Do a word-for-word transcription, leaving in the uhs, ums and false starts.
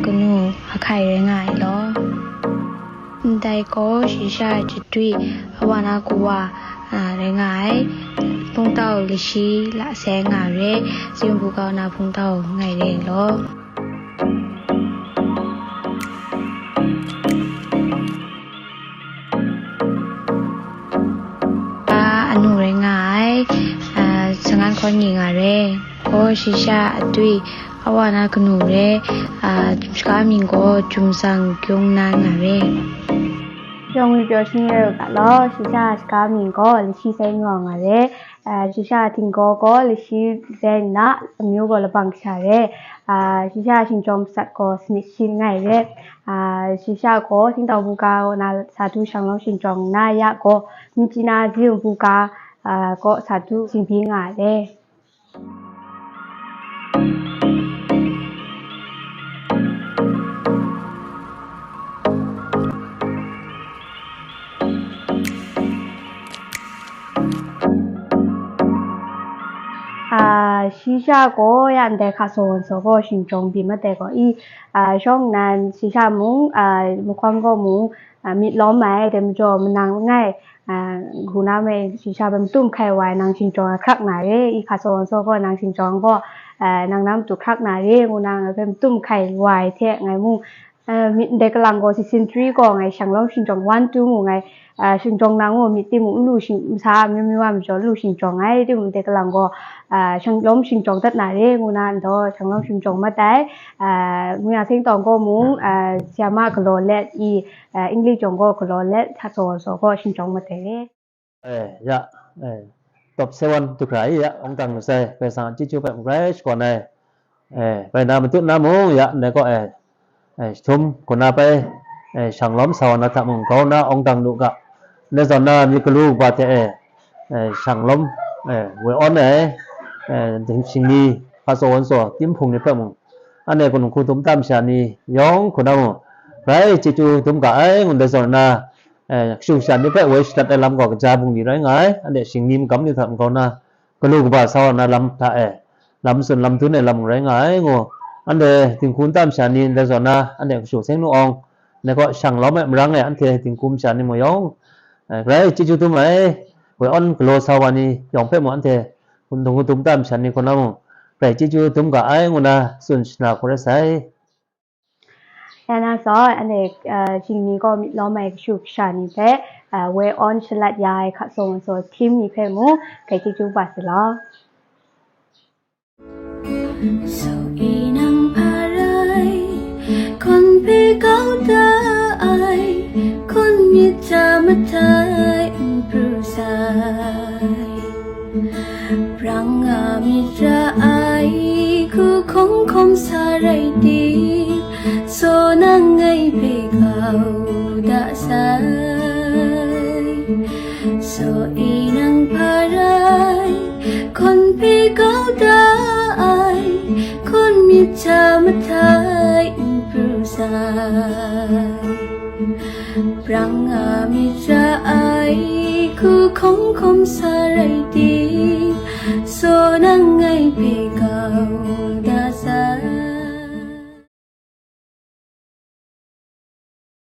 kanu ahkai rai nga ai law. Ndai gaw shayi sha chyatwi awa na kawa, a, rai nga ai, hpungtau lashi la sai nga re, Ziun Buga na hpungtau ngai re law. A, anu rai nga ai, a, sangan hkawn ni nga re, gaw shayi sha atwi awa na kanu re, a, shaka mying gaw Jumsang Kyung Nan nga re. Yawng ngwi pyaw shani rai u ga law, shayi sha shaka mying gaw Lashi Sai Ngaw nga re, a, shayi sha htinggaw gaw Lashi Zen na, amyu gaw Labang Kasha re, a, shayi sha shingjawng masat gaw Sanit Shin ngai re, a, shayi sha gaw Tsingtawng Buga na sa du shanglawm shingjawng na ya gaw, Myitkyina Ziun Buga, a, gaw sa du shingbyi nga re. A, shayi sha gaw ya ndai hka saw wan saw gaw shingjawng byin mat ai gaw i, a, shawng nnan shayi sha mung, a, mahkawng gaw mung, a, myit lawm ai, dai majaw manang langai, a, hku na mai shayi sha hpe matum hkai wa ai nang shingjawng ai hkrak na re, i hka saw wan saw gaw nang shingjawng gaw, a, nang na matu hkrak na re, ngu na ngai hpe matum hkai wa ai hte ngai mung, a, myit ndai kalang gaw season three gaw ngai shanglawm shingjawng one two mu ngai, a, shingjawng na ngu myit timung n lu shing, masa amyu myu wa majaw n lu shingjawng ai, timung ndai kalang gaw, a, shanglawm shingjawng dat na re, ngu na ndaw shanglawm shingjawng mat ai, a, Ngwi Seng Tawng gaw mung, a, si a ma galaw let i, a, English jawng gaw galaw let hka saw wan saw gaw shingjawng mat ai re. Eh, ya, eh, top seven du hkra i, ya, awng dang lu sai, Karai Kasang a chyeju hpe n grai shakawn ai, eh, bai na matut na mung, ya, ndai gaw, eh, eh, jahtum hku na bai, eh, shanglawm sa wa na hta mung, grau na awng dang lu ga, ndai zawn na myit galu kaba hte, eh, eh, shanglawm, eh, woi awn ai, eh, shingni, hka saw wan saw, tim hpung ni hpe mung, anhte kaning hku dum tam sha ni yawng hku na mung, grai chyeju dum ga ai, ngu ndai zawn na, eh, kashu kasha ni hpe woi shadat ai lam gaw kaja bungli rai nga ai, anhte shingni magam ni hta grau na, galu kaba sa wa na lam hta e, lam tsun lam dun ai lam rai nga ai, ngu, anhte dinghku n tam sha ni ndai zawn na, anhte kashu seng nu awng, ndai gaw shanglawm ai marang e anhte dinghku masha ni mung yawng, eh, grai chyeju dum ai, woi awn galaw sa wa ni yawng hpe mung anhte dinghku dum tam sha ni hku na mung, grai chyeju dum ga ai, ngu na tsun shana hku rai sai. Ya na zawn, anhte, uh, shingni gaw myit lawm ai kashu kasha ni hpe, uh, woi awn shalat ya ai hka saw wan saw tim ni hpe mung, grai chyeju kaba sai law. So e nang hpa rai, hkawn hpe kau da ai, hkawn myit hta matai n pru sai. Brang a myit ra ai, hku hkawng hkawm sa rai tim, saw nang ngai hpe kau da sai. Saw e nang hpa rai, hkawn hpe kau da ai, hkawn myit hta matai n pru sai. Brang a myit ra ai, hku hkawng hkawm sa rai tim, saw nang ngai hpe kau